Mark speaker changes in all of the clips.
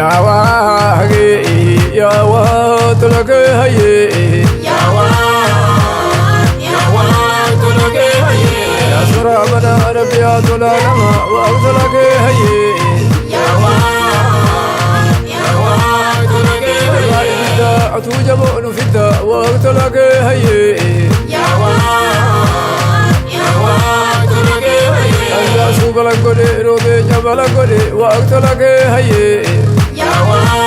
Speaker 1: Yaa waaqi yaa waa tola kee hayyee. Yaa waa yaa waa tola kee hayyee. Yaa suuraa mana rabbi yaa tola nama waa tola kee hayyee. Yaa waa yaa waa tola kee hayyee. Yaa ibidda atuu jaboo nu fidda waa tola kee hayyee. Yaa waa yaa waa tola kee hayyee. Ayyaasuu bala godhe roobee jabala godhe waa tola kee hayyee. Yaa waa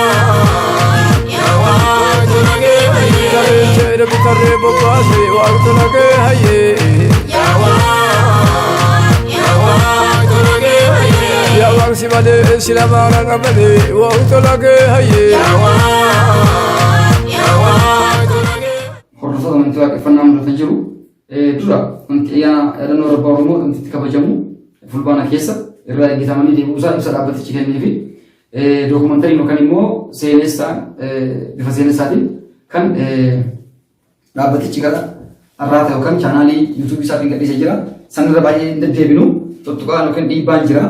Speaker 1: yaa waa tola kee hayyee. Tarree jeedhe bitarree bobbaase waa tola kee hayyee. Yaa waa yaa waa tola kee hayyee. Yaa waaqsi malee sila maara malee waa tola kee hayyee. Yaa waa yaa waa tola kee.
Speaker 2: Hordoftoota amantii waaqeffannaa mul'atan jiru. Dura wanti ayyaana yaadannoo Rabbaa Oromoo wanti itti kabajamu fulbaana keessa irraa eeggatamanii deebi'uu isaa ibsa dhaabbatichi kennee fi dookumantariin yookaan immoo seenessaan bifa seenessaatiin kan dhaabbatichi gara arraata yookaan chaanaalii yuutuubii isaatiin gadhiisee jira. Sanirra baay'ee hin deddeebinu tuttuqaan yookaan dhiibbaan jira.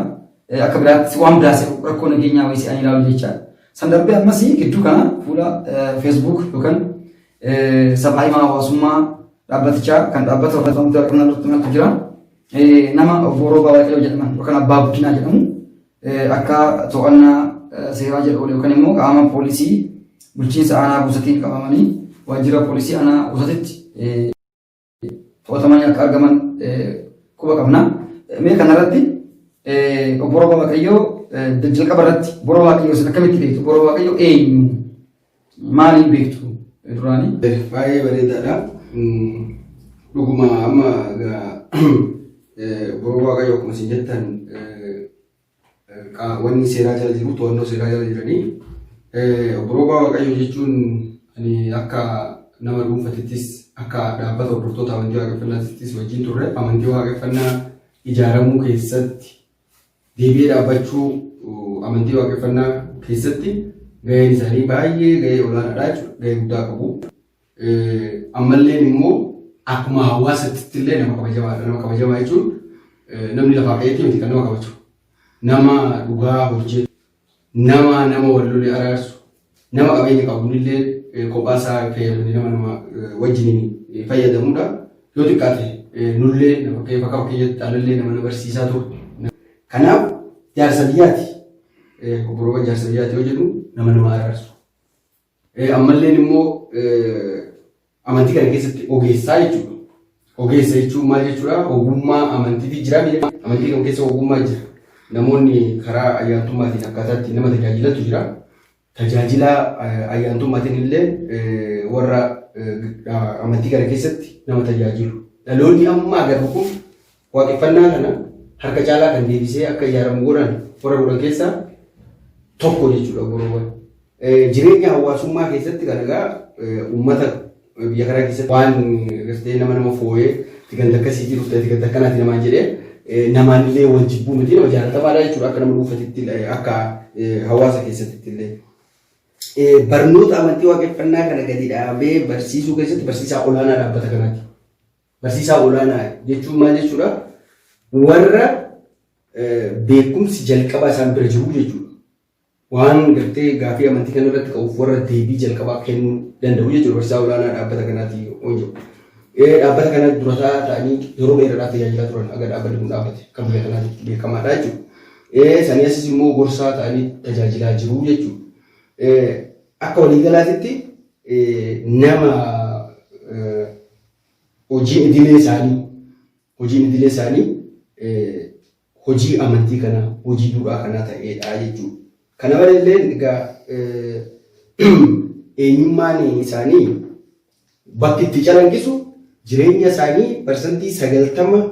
Speaker 2: Akka biraatti waan biraas rakkoo nageenyaa wayii se'anii ilaalu jecha. San darbee ammas gidduu kana fuula feesbuuk yookaan sabaa himaa hawaasummaa dhaabbatichaa kan dhaabbata hordoftoota amantii waaqeffannaa irratti mul'atu jira. Nama obbo Roobaa Waaqayyoo jedhaman yookaan Abbaa Guddinaa jedhamu akka to'annaa seeraa jedhu oole yookaan immoo qaama poolisii bulchiinsa aanaa buusatiin qabamanii waajjira poolisii aanaa buusatitti to'atamanii akka argaman quba qabna. Mee kanarratti obbo Roobaa Waaqayyoo jalqaba irratti obbo Roobaa Waaqayyoo isin akkamitti beektu? Obbo Roobaa Waaqayyoo eenyu? Maaliin beektu duraanii?
Speaker 3: Baay'ee bareedaadha. Dhuguma amma obbo Roobaa Waaqayyoo akkuma isin jettan wanni seeraa jala jiru to'annoo seeraa jala jiranii. Obbo Roobaa Waaqayyoo jechuun ani akka nama dhuunfatittis akka dhaabbata hordoftoota amantii waaqeffannaatittis wajjin turre amantii waaqeffannaa ijaaramuu keessatti deebi'ee dhaabbachuu amantii waaqeffannaa keessatti gaheen isaanii baay'ee gahee olaanaadha jechuudha. Gahee guddaa qabu. Ammalleen immoo akkuma hawaasatti illee nama kabajamaadha. Nama kabajamaa jechuun namni lafaa ka'eetti miti kan nama kabaju. Nama dhugaa hojjetu, nama nama wal lole araarsu, nama qabeenya qabunillee kophaa isaa fayyadamee nama nama wajjiniin fayyadamudha. Yoo xiqqaate nullee bakka fakkeenyatti alallee nama na barsiisaa ture. Kanaaf jaarsa biyyaati. Obbo Rooba jaarsa biyyaati yoo jedhu nama nama araarsu. Ammalleen immoo amantii kana keessatti ogeessaa jechuudha. Ogeessa jechuun maal jechuudha? Ogummaa amantiitii jira. Amantii kana keessa ogummaa jira. Namoonni karaa ayyaantummaatiin akkaataa ittiin nama tajaajilantu jira. Tajaajila ayyaantummaatiin illee warra amantii kana keessatti nama tajaajilu. Dhaloonni amma agarru kun waaqeffannaa kana harka caalaa kan deebisee akka ijaaramu godhan warra godhan keessaa tokko jechuudha boruuwwan. Jireenya hawaasummaa keessatti kan egaa uummata biyya kanaa keessatti waan gartee nama nama fooyee itti ganda akkasiitii dhufte itti ganda akkanaati namaan jedhee namaan illee wal jibbuu miti nama jaalatamaadha jechuudha akka nama dhuunfatitti akka hawaasa keessatti illee. Barnoota amantii waaqeffannaa kana gadi dhaabee barsiisuu keessatti barsiisaa olaanaa dhaabbata kanaati. Barsiisaa olaanaa jechuun maal jechuudha? Warra beekumsi jalqabaa isaan bira jiru jechuudha. Waan gartee gaafii amantii kana irratti ka'uuf warra deebii jalqabaa kennuu danda'u jechuudha. Barsiisaa olaanaa dhaabbata kanaati yoon jedhu. Dhaabbata kana durataa ta'anii yeroo dheeraadhaaf tajaajilaa turan aga dhaabbanni kun dhaabbate kan biyya kanaatti beekamaadha jechuudha. Sanii asis immoo gorsaa ta'anii tajaajilaa jiru jechuudha. Akka waliigalaatitti nama hojiin idilee isaanii hojiin idilee isaanii hojii amantii kanaa hojii duudhaa kanaa ta'eedha jechuudha. Kana maleellee egaa eenyummaan isaanii bakki itti calanqisu jireenya isaanii 90%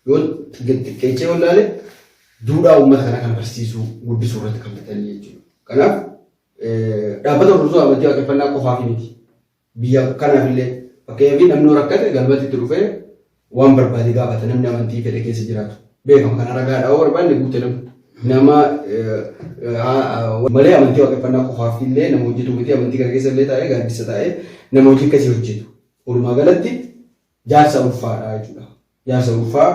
Speaker 3: yoo xiqqeechee wallaale duudhaa uummata kanaa kan barsiisuu guddisuu irratti kan fixanii jechuudha. Kanaaf dhaabbata hordoftoota amantii waaqeffannaa qofaaf miti. Biyya kanaaf illee fakkeenyaaf namni yoo rakkate galmatti itti dhufee waan barbaade gaafata namni amantii fedhe keessa jiraatu. Beekama kana ragaadha yoo barbaanne guute namni. Nama malee amantii waaqeffannaa qofaaf illee nama hojjetu miti amantii kana keessa illee taa'ee gaaddisa taa'ee nama hojii akkasii hojjetu. Walumaa galatti jaarsa ulfaadha jechuudha. Jaarsa ulfaa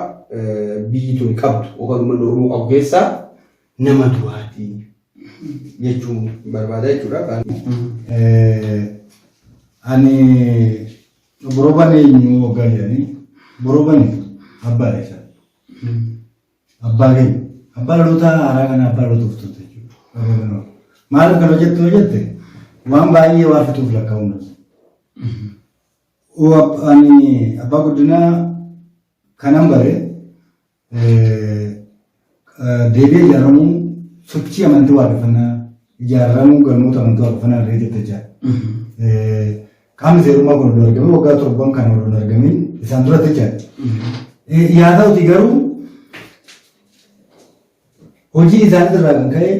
Speaker 3: biyyi tuni qabdu yookaan uummanni Oromoo qabu keessaa nama duraati. jechuun barbaada jechuudha.
Speaker 4: Ani obbo Roobaan eenyu waggaa jedhanii obbo Roobaan abbaadha isa. Abbaa keenya. Abbaa dhaloota haaraa kana abbaa dhaloota of turte jechuudha. Maaliif kana hojjettu yoo jette waan baay'ee waan fixuuf lakkaa'uun danda'u. Ani abbaa guddinaa kanan bare deebi'ee ijaaramuu sochii amantii waaqeffannaa ijaaramuu galmoota amantii waaqeffannaa irra jette jechaadha. Qaamni seerummaa kun ol argame waggaa torban kana ol argamin isaan duratti jechaadha. Yaa ta'uti garuu hojii isaanii irraa kan ka'e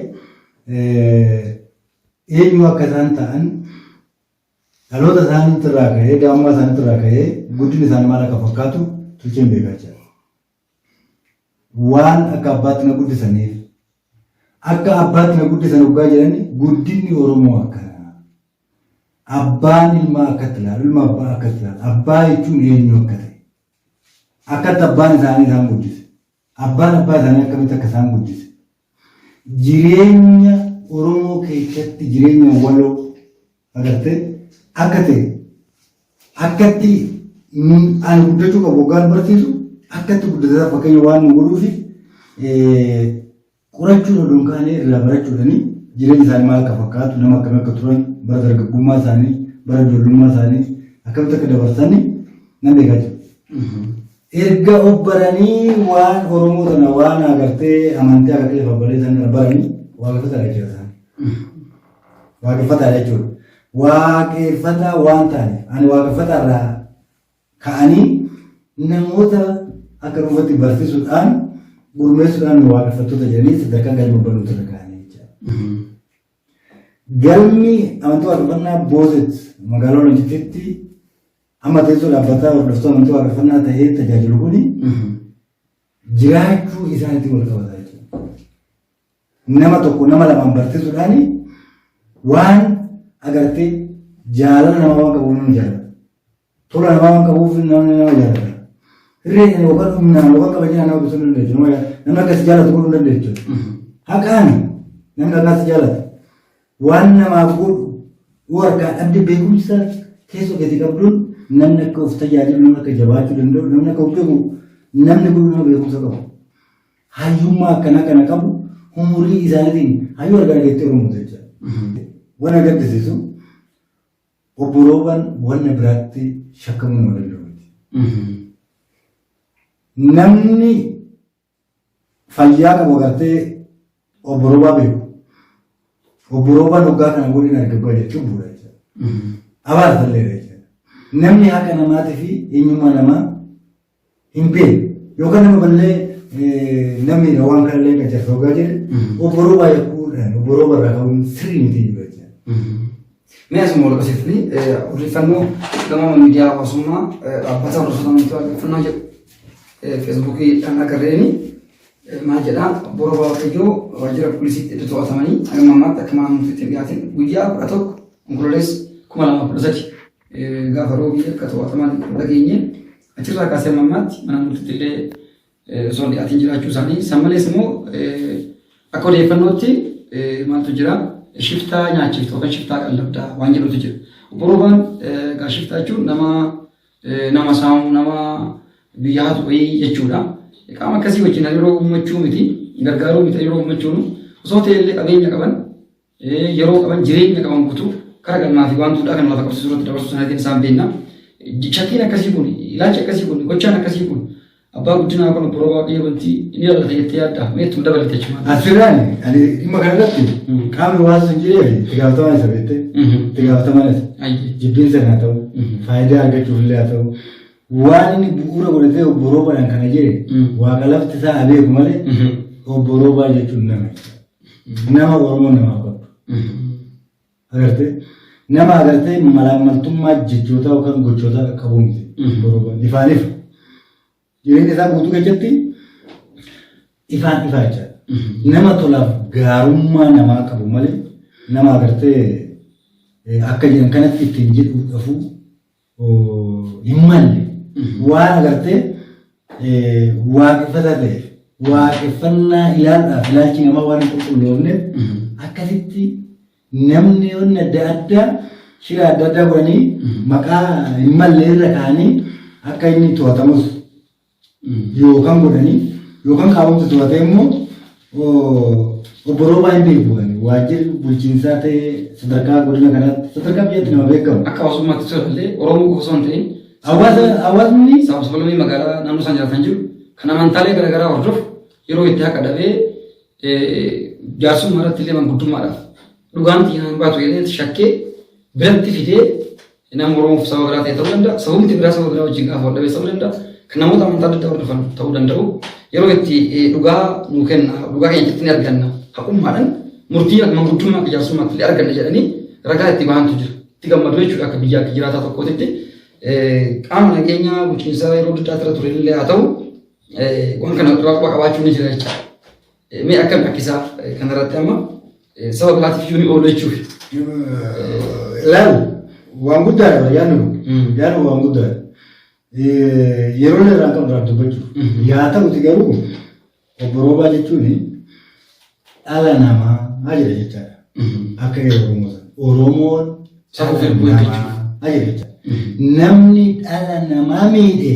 Speaker 4: eenyu akka isaan ta'an dhaloota isaaniitti irraa ka'ee daa'imummaa isaaniitti irraa ka'ee guddinni isaanii maal akka fakkaatu tolcheen beekaa jira. Waan akka abbaatti na guddisaniif akka abbaatti na guddisan waggaa jedhani guddinni Oromoo akkana. Abbaan ilmaa akkatti ilaalu ilma abbaa akkatti ilaalu abbaa jechuun eenyu akka ta'e akkatti abbaan isaanii isaan guddise abbaan abbaa isaanii akkamitti akka isaan guddise jireenya Oromoo keessatti jireenya waloo agartee akka ta'e akkatti ani guddachuu qabu waggaan barsiisu akkatti guddataa fakkeenya waan nu godhuufi qorachuun oduu hin kaane irraa barachuudhani jireenya isaanii maal akka fakkaatu nama akkamii akka turan bara dargaggummaa isaanii bara ijoollummaa isaanii akkamitti akka dabarsani nan beekaa jiru. Erga of baranii waan Oromoo tana waan agartee amantii agartee lafa balee sana baranii waaqeffataa jechuudha isaan. Waaqeffataa jechuudha. Waaqeffataa waan ta'aniif ani waaqeffataa irraa ka'anii namoota akka dhuunfaatti barsiisuudhaan gurmeessuudhaan waaqeffattoota jedhanii sadarkaa galma banuutu irra ka'anii jechuudha. Galmi amantii waaqeffannaa Booset magaalaa Olaanchititti amma teessoo dhaabbataa hordoftoota amantii waaqeffannaa ta'ee tajaajilu kuni jiraachuu isaaniitiin wal qabata jechuudha. Nama tokko nama lamaan barsiisuudhaan waan agartee jaalala namaa waan qabuuf nama jaalata. Tola namaa waan qabuuf namni nama jaalata. Hirree yookaan humnaan yookaan kabajaan nama ibsuu hin dandeessu. Namni akkas jaalatu godhuu hin dandeessu. Haqaan namni akkas jaalatu. Waan namaaf godhu yoo harkaa dhabde beekumsa keessoo keetii qabduun namni akka of tajaajilu, namni akka jabaachuu danda'u, namni akka of beeku, namni kun nama beekumsa qabu. Hayyummaa akkanaa kana qabu umurii isaaniitiin hayyuu argaa dhageettii Oromoo jecha. Waan gaddisiisu obbo Roobaan wanna biraatti shakkamuu nama danda'u miti. Namni fayyaa qabu agartee obbo Roobaa beeku. Obbo Roobaan waggaa kana godhin argabaa jechuun bu'uura jechuudha. Abaarsa illee jechuudha. Namni haqa namaatii fi eenyummaa namaa hin beeku. Yookaan nama ballee namni waan kana illee qacarsa waggaa jedhe obbo Roobaa yakkuudhaan obbo Roobaa irraa ka'uun sirrii miti jechuudha.
Speaker 2: Mee asuma wal qabsiiftanii odeeffannoo gama miidiyaa hawaasummaa dhaabbata hordoftoota amantii waaqeffannaa jedhu feesbuukiidhaan agarreeni maal jedhaa obbo Roobaa Waaqayyoo waajjira poolisiitti itti to'atamanii hanga ammaatti akka mana murtiitti hin dhiyaatin guyyaa 11 onkololeessa 2013 gaafa roobii akka to'ataman dhageenye achirraa kaasee amma ammaatti mana murtiitti illee osoo hin dhiyaatin jiraachuu isaanii san malees immoo akka odeeffannootti maaltu jira shiftaa nyaachiftu yookaan shiftaa qallabdaa waan jedhutu jira. Obbo Roobaan egaa shiftaa jechuun nama nama saamu nama biyya hatu wayii jechuudha. Qaama akkasii wajjin hariiroo uummachuu miti gargaaruu miti hariiroo uummachuun osoo ta'e illee qabeenya qaban yeroo qaban jireenya qaban guutuu kara galmaa fi waan duudhaa kana lafa qabsiisuu irratti dabarsuu sanaatiin isaan beekna. Shakkiin akkasii kun ilaalchi akkasii kun gochaan akkasii kun abbaa guddinaa kun obbo Roobaa Waaqayyoo bantii inni ilaallata jettee yaadda mee ittuma dabalite jechuudha.
Speaker 4: Asirraan ani dhimma kana irratti qaamni waan sun jiree fi itti gaafatamaan isa beekte itti gaafatamaan isa jibbiinsa haa ta'u faayidaa argachuuf illee haa ta'u waan inni bu'uura godhatee obbo Roobaadhaan kana jedhe waaqa lafti isaa haa beeku malee obbo Roobaa jechuun nama nama Oromoo namaaf qabdu. Agartee nama agartee malaammaltummaa jechootaa yookaan gochootaa qabu miti. Obbo Roobaan ifaan ifa. Jireenya isaa guutuu keessatti ifaan ifaa jechaadha. Nama tolaaf gaarummaa namaa qabu malee nama agartee akka jedhan kanatti ittiin jedhu dhafuu hin malle waan agartee waaqeffataa ta'eef. Waaqeffannaa ilaaluudhaaf ilaalchi namaa waan hin qulqulloofneef akkasitti namni wanni adda addaa shira adda addaa godhanii maqaa hin malle irra kaa'anii akka inni to'atamus yookaan godhanii yookaan qaamumti to'atee immoo obbo Roobaa hin beeku ani waajjirri bulchiinsaa ta'ee sadarkaa godina kanaatti sadarkaa biyyaatti nama beekamu.
Speaker 2: Akka hawaasummaatti illee Oromoo qofa osoo hin ta'in
Speaker 4: Hawaasni
Speaker 2: sablammii magaalaa naannoo isaan jiraatan jiru kan amantaalee garaagaraa hordofu yeroo itti haqa dhabee jaarsummaa irratti illee manguddummaadhaaf dhugaan xiyyaa baatu jedhee shakkee biratti fidee nama Oromoof saba biraa ta'e ta'uu danda'a. Sababni biraa saba biraa wajjin gaafa wal dhabee ta'uu danda'a. Kan namoota amantaa adda addaa hordofan ta'uu danda'u. Yeroo itti dhugaa nuu kenna, dhugaa keenya itti ni arganna. Haqummaadhaan murtii manguddummaa akka jaarsummaatti illee arganna jedhanii ragaa itti bahantu jira. Itti gammadu jechuudha akka biyya akka jiraataa tokkootitti. Qaama nageenyaa bulchiinsaa yeroo adda addaa ture illee haa ta'u waan kana irraa quba qabaachuun ni jira jechaadha. Mee akkam akkisaa kanarratti amma saba biraatiif iyyuu ni oolu jechuuf.
Speaker 4: Laal waan guddaadha yaadni kun. Yaadni waan guddaadha. Yeroo irraan qabu irraa dubbachuuf. Yaa ta'uti garuu obbo Roobaa jechuun dhala namaa jedha jechaadha. Akka yeroo Oromoo sana. Oromoon
Speaker 2: Saba
Speaker 4: dhala
Speaker 2: ofii eeggachuuf.
Speaker 4: namaa jedha jechaadha. Namni dhala namaa miidhe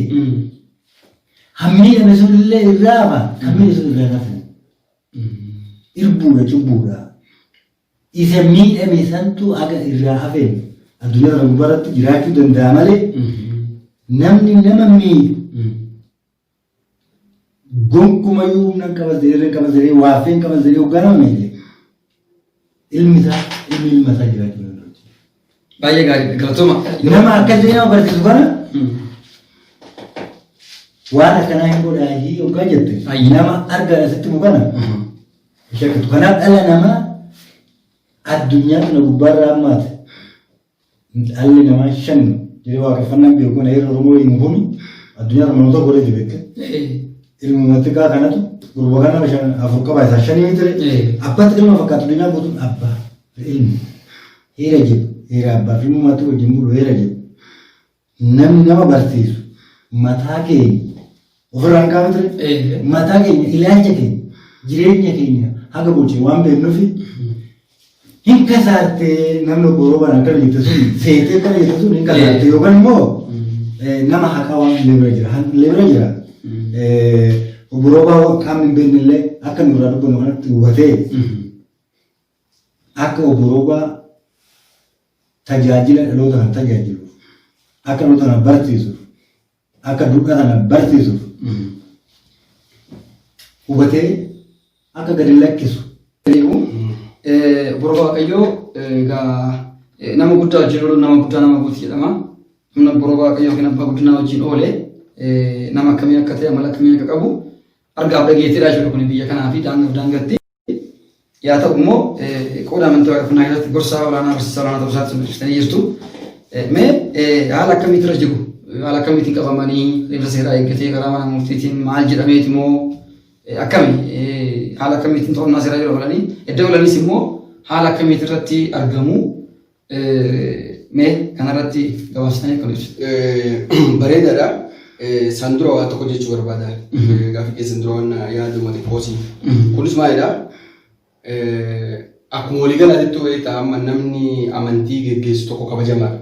Speaker 4: hammiidhame sunillee irraa hafa kan miidhe sun irraa hafu. Irbuudha cubbuudha. Isa miidhame santu aga irraa hafeen addunyaa kana gubbaarratti jiraachuu danda'a malee namni nama miidhu gonkumayyuu humna hin qabas jedhee hin qabas jedhee waaffee hin qabas jedhee hoggaa nama miidhe ilmi isaa ilmi ilma isaa jiraachuu danda'u.
Speaker 2: Baay'ee gaarii galatooma.
Speaker 4: Nama akkas jedhee nama barsiisu kana waan akkanaa hin godhaayii hoggaa jette nama argaa asitti himu kana hin shakkitu. Kanaaf dhala namaa addunyaa kana gubbaarraa ammaati dhalli namaa shan jedhee waaqeffannaan beeku kana heerri Oromoo himu kun addunyaa kana namoota godhee beekte. Ilmuma xiqqaa kanatu gurba kana shan afur qaba isaa shanii miti abbatti ilma fakkaatu addunyaa guutuun abbaa ilmi heera jedhu heera abbaa fi ilmumatti wajjin bulu heera jedhu namni nama barsiisu mataa keenya ofirraa hin kaa'u ture mataa keenya ilaalcha keenya jireenya keenya haga boce waan beeknufi hin kasaartee namni obbo Roobaan akkana jette sun seetee akkana jette sun hin kasaarte yookaan immoo nama haqaa waan illee bira jira illee bira jira. Obbo Roobaa qaamni hin beekne illee akka nu irraa dubbannu kanatti hubatee akka obbo Roobaa tajaajila dhaloota kana tajaajiluuf akka dhaloota kana barsiisuuf akka duudhaa kana barsiisuuf hubatee akka gadi lakkisu.
Speaker 2: Obbo Roobaa Waaqayyoo egaa nama guddaa wajjin ooluun nama guddaa nama gooti jedhama. Namni Obbo Roobaa Waaqayyoo yookiin abbaa guddinaa wajjin oole nama akkamii akka ta'e amala akkamii akka qabu argaaf dhageettiidha jechuudha kun biyya kanaa fi daangaaf daangatti. Yaa ta'u immoo qooda amantii waaqeffannaa keessatti gorsaa olaanaa barsiisaa olaanaa ta'uu isaatti ibsitanii jirtu. Mee haala akkamiitu irra jiru? Haala akkamiitiin qabamanii adeemsa seeraa eeggatee karaa mana murtiitiin maal jedhameeti moo akkami haala akkamiitiin to'annaa seeraa jala oolanii iddoo oolanis immoo haala akkamiitu irratti argamu? Mee kanarratti gabaabsitanii akka ibsitu.
Speaker 3: Bareedaadha. San dura waan tokko jechuu barbaada. Gaaffii keessan dura waan yaaduma xiqqoosi. Kunis maalidha? Akkuma waliigalaatti beektaa amma namni amantii geggeessu tokko kabajamaadha.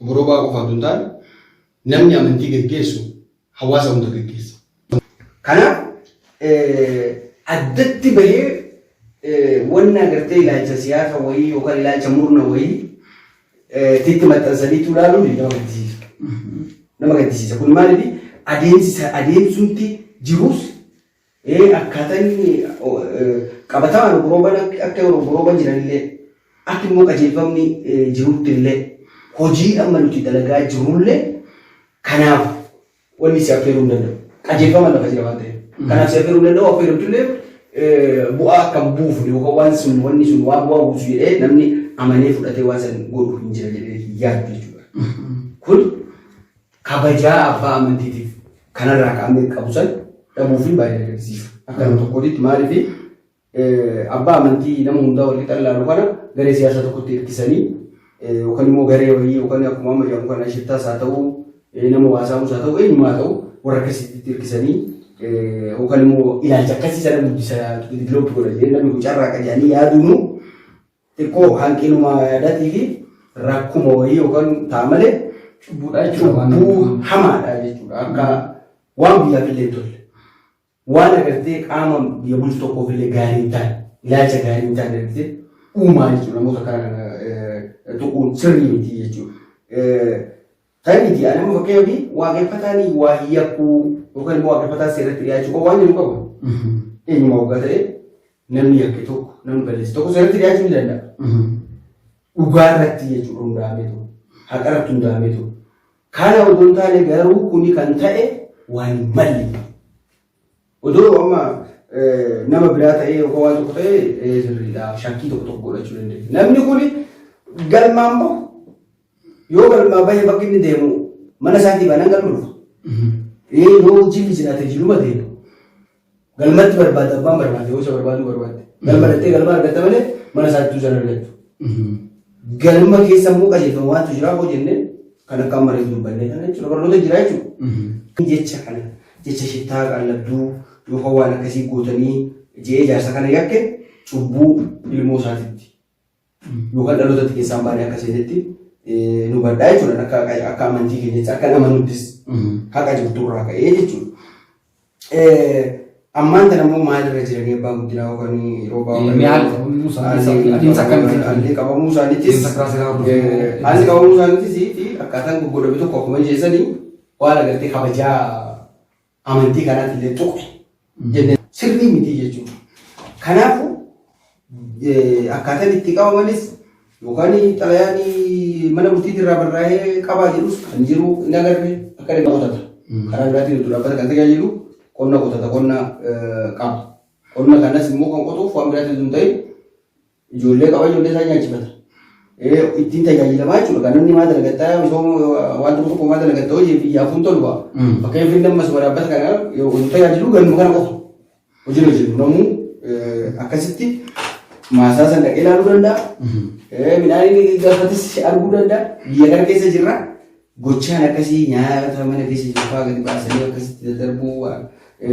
Speaker 3: Obbo Roobaa qofa osoo hin taane namni amantii geggeessu hawaasa hunda geggeessa.
Speaker 5: Kanaaf addatti bahee wanna agartee ilaalcha siyaasa wayii yookaan ilaalcha murna wayii titti maxxansaniitu ilaaluun nama gaddisiisa. Nama gaddisiisa. Kun maaliif adeemsi adeemsumti jirus akkaataa inni qabatamaan obbo Rooban akka obbo Rooban jiranillee akka immoo qajeelfamni jirutti illee hojii amma nuti dalagaa jirullee kanaaf wanni si affeeruu hin danda'u. Qajeelfama lafa jira waan ta'eef. Kanaaf si affeeruu hin danda'u affeeramtullee bu'aa akka hin buufne yookaan waan sun wanni sun waan bu'aa buusu jedhee namni amanee fudhatee waan san godhu hin jira jedhee hin yaadu jechuudha. Kun kabajaa abbaa amantiitiif kanarraa qaamni qabu san dhabuufiin baay'ee na gaddisiisa. Akka nama tokkootitti maaliif abbaa amantii nama hundaa wal qixa ilaalu kana garee siyaasaa tokkotti hirkisanii yookaan immoo garee wayii yookaan akkuma amma jedhamu kana shiftaas haa ta'u nama waasaamus haa ta'u eenyumaa haa ta'u warra akkasitti hirkisanii Yookaan immoo ilaalcha akkasii sana guddisa develop godha jedhee namni kun carraaqa jedhanii yaaduunu xiqqoo hanqinuma yaadaatii fi rakkuma wayii yookaan ta'a malee
Speaker 2: Cubbuudha jechuudha waan
Speaker 5: cubbuu hamaadha jechuudha. Akka waan biyyaaf illee hin tolle. Waan agartee qaama biyya bulchu tokkoof illee gaarii hin taane, ilaalcha gaarii hin taane agartee uumaa jechuudha. Namoota kana kana tuquun sirrii miti jechuudha. Tarii ani amma fakkeenyaaf waaqeffataan waa hin yakkuu yookaan immoo waaqeffataan seeratti dhiyaachuu qabu waan jedhu qabu. Eenyuma waggaa ta'e namni yakke tokko namni balleesse tokko seeratti dhiyaachuu ni danda'a. Dhugaa irratti jechuudha hundaa'amee ta'u. Haqa irratti hundaa'amee ta'u. Kana odoo hin taane garuu kuni kan ta'e waan hin malle. Odoo amma nama biraa ta'ee yookaan waan tokko ta'e sirriidha shakkii tokko tokko godhachuu dandeenya. Namni kuni galmaan bahu yoo galmaa bahe bakki inni deemu mana isaatii baanaan galma dhufa. Yoo jilli jiraate jiluma deema. Galmatti barbaada abbaan barbaade yoo isa barbaaduu barbaade. Galma dhattee galma argatta malee mana isaatti isa argattu. Galma keessa immoo qajeelfama waantu jira koo jennee kan akka amma reefu dubbannee kana jechuudha barnoota jira jechuudha. Jecha kana jecha shittaa qallabduu yookaan waan akkasii gootanii je'ee jaarsa kana yakke cubbuu ilmoo isaatitti yookaan dhalootatti keessaan baanee akka seenetti nu badhaa jechuudha akka akka amantii keenyatti akka amanuttis haqa jirtu irraa ka'ee jechuudha. Ammaan tana immoo maalirra jiranii abbaan guddinaa yookaan yeroo baa'u
Speaker 2: Mee haalli qabamuu isaanii adeemsa akkamitti
Speaker 5: haalli qabamuu isaaniitis
Speaker 2: Adeemsa karaa seeraa hordofuu.
Speaker 5: Haalli qabamuu isaaniitis fi akkaataan goggodhame tokko akkuma jeessanii waan agartee kabajaa amantii kanaatti illee tuqe jennee sirrii miti jechuudha. Kanaafuu akkaataan itti qabamanis yookaan xalayaan mana murtiitti irraa barraa'ee qabaa jedhus kan jiru hin agarre akka dhimma qotata. Karaa biraatiin utuu dhaabbata kan tajaajilu qonna qotata qonna qaba. Qonna kanas immoo kan qotuuf waan biraatiin utuu hin ta'in ijoollee qaba ijoollee isaa nyaachifata. Ittiin tajaajilamaa jechuudha. Kan namni maa dalagattaa misooma waan tokko tokko maa dalagatta hojii biyyaaf hin tolu. Fakkeenyaaf inni ammas dhaabbata kana yoo tajaajilu galma kana qofa. Hojiin hojjetu namuu akkasitti maasaa san dhaqee ilaaluu danda'a. Midhaan inni galfates arguu danda'a. Biyya kana keessa jirra. Gochaan akkasii nyaata mana keessa jiru fa'aa gadi baasanii akkasitti daddarbuu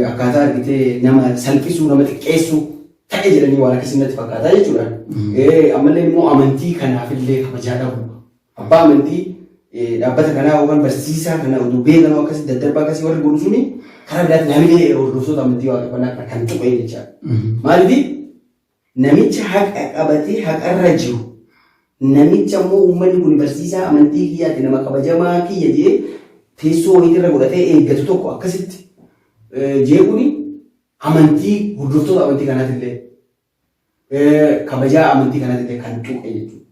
Speaker 5: akkaataa argitee nama salphisuu nama xiqqeessuu ta'e jedhanii waan akkasii natti fakkaata jechuudha. Ammallee immoo amantii kanaafillee kabajaa dhabu. Abbaa amantii dhaabbata kanaa yookaan barsiisaa kana oduu beekanuu akkasii daddarbaa akkasii warri godhu suni karaa biraatiin hamilee hordoftoota amantii waaqeffannaa kana kan tuqe jechaadha. Maaliif namicha haqa qabatee haqarra jiru namicha immoo uummanni kun barsiisaa amantii kiyyaati nama kabajamaa kiyya jee teessoo wayiitirra godhatee eeggatu tokko akkasitti jeequni amantii hordoftoota amantii kanaatillee kabajaa amantii kanaatillee kan tuqe jechuudha.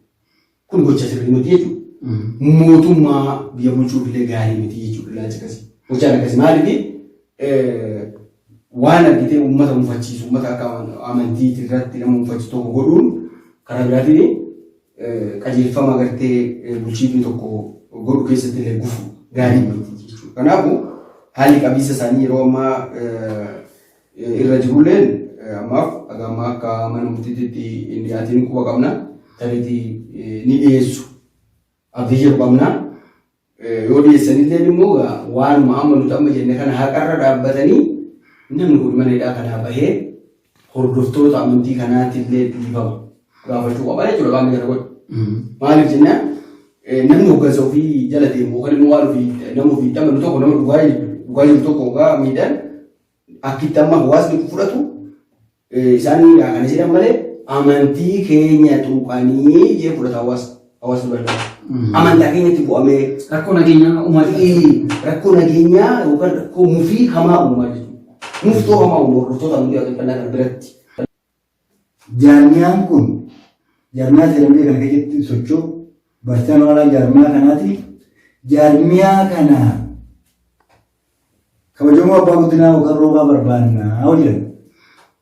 Speaker 5: Kun gocha sirrii miti jechuudha. Mootummaa biyya bulchuuf illee gaarii miti jechuudha ilaalcha akkasii. Gochaan akkasii maaliif waan argitee uummata mufachiisu uummata akka amantii irratti nama mufachiisu tokko godhuun karaa biraatiin qajeelfama agartee bulchiifni tokko godhu keessatti illee gufu gaarii miti jechuudha. Kanaafuu haalli qabiinsa isaanii yeroo ammaa irra jirulleen ammaaf haga ammaa akka mana murtiitti hin dhiyaatiin quba qabna. Tariitii ni dhiyeessu. Abdii jedhu qabna. Yoo dhiyeessanillee immoo waanuma amma nuti amma jenne kana haqarra dhaabbatanii namni kun mana hidhaa kanaa bahee hordoftoota amantii kanaatillee dhiifama gaafachuu qaba jechuudha qaamni kana godhu. Maaliif jennaan namni hoggansa ofii jala deemu yookaan immoo waan ofii nama ofii itti amanu tokko nama dhugaa jiru tokko hoggaa miidhan Akki itti amma hawaasni kun fudhatu isaan kana jedhan malee amantii keenya tuqanii jee fudhata hawaasni hawaasni bal'aan. Amantaa keenyatti bu'amee
Speaker 2: Rakkoo nageenyaa uumaa jira.
Speaker 5: rakkoo nageenyaa yookaan rakkoo mufii hamaa uumaa jechuudha. Muftoo hamaa uuma hordoftoota amantii waaqeffannaa kana biratti.
Speaker 4: Jaarmiyaan kun jaarmiyaa seera kana keessatti socho'u barsiisaan olaanaa jaarmiyaa kanaati. Jaarmiyaa kana kabajamoo abbaa guddinaa yookaan roobaa barbaannaa hoo jedhan.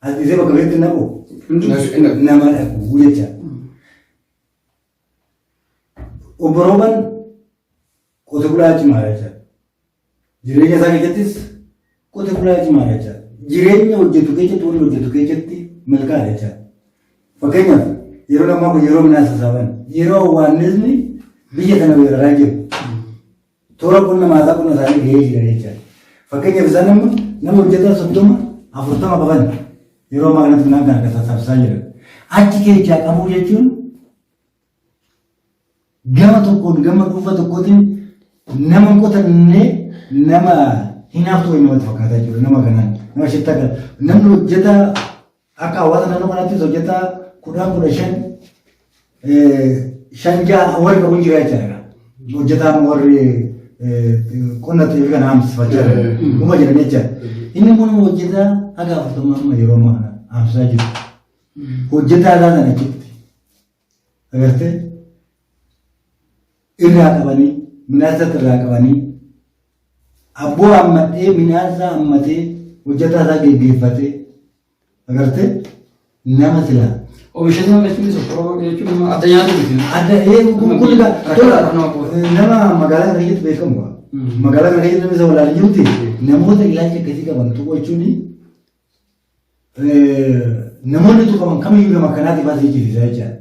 Speaker 4: As dhiisee bakka biraatti hin dhaqu. Nama dhaqu jecha. Obbo Rooban qote bulaa cimaadha jecha. Jireenya isaa keessattis qote bulaa cimaadha jecha. Jireenya hojjetu keessatti wanni hojjetu keessatti milkaa'aadha jecha. Fakkeenyaaf yeroo ammaa kun yeroo midhaan sassaaban yeroo awwaannisni biyya kana weeraraa jiru. Toora qonna maasaa qonna isaanii gahee jira jechaadha. Fakkeenyaaf isaan amma nama hojjetaa 30 40 qaban yeroo ammaa kanatti midhaan kana kan sassaabsisaa jiran. Achi keessaa qabuu jechuun gama tokkoon gama dhuunfaa tokkootiin nama hin qotanne nama hinaaftu wayii namatti fakkaataa jiru nama kanaan nama shittaa kana namni hojjetaa akka hawaasa naannoo kanaattis hojjetaa 10 15 5 6 warri qabu jira jechaadha. Hojjetaan warri qonna xeefii kana haamsifachaa jiru. Uma jiran jechaadha. Inni immoo nama hojjetaa haga 40 amma yeroo ammaa kana haamsisaa jiru. Hojjetaa isaa sana achitti agartee irraa qabanii midhaan isaatti irraa qabanii abboo hammadhee midhaan isaa hammatee hojjetaa isaa geggeeffatee agartee nama silaa.
Speaker 2: Oomisha nama jechuun sokoroo jechuun nama adda nyaatu miti.
Speaker 4: Adda ee kun kun egaa
Speaker 2: Rakkoo
Speaker 4: tola
Speaker 2: nama bu'uura.
Speaker 4: nama magaalaa kana keessatti beekamu. Magaalaa kana keessatti namni isa walaalee jirutti namoota ilaalcha akkasii qaban tuqachuun namoonni tuqaman kamiyyuu nama akkanaatiif as jechisiisa jechaadha.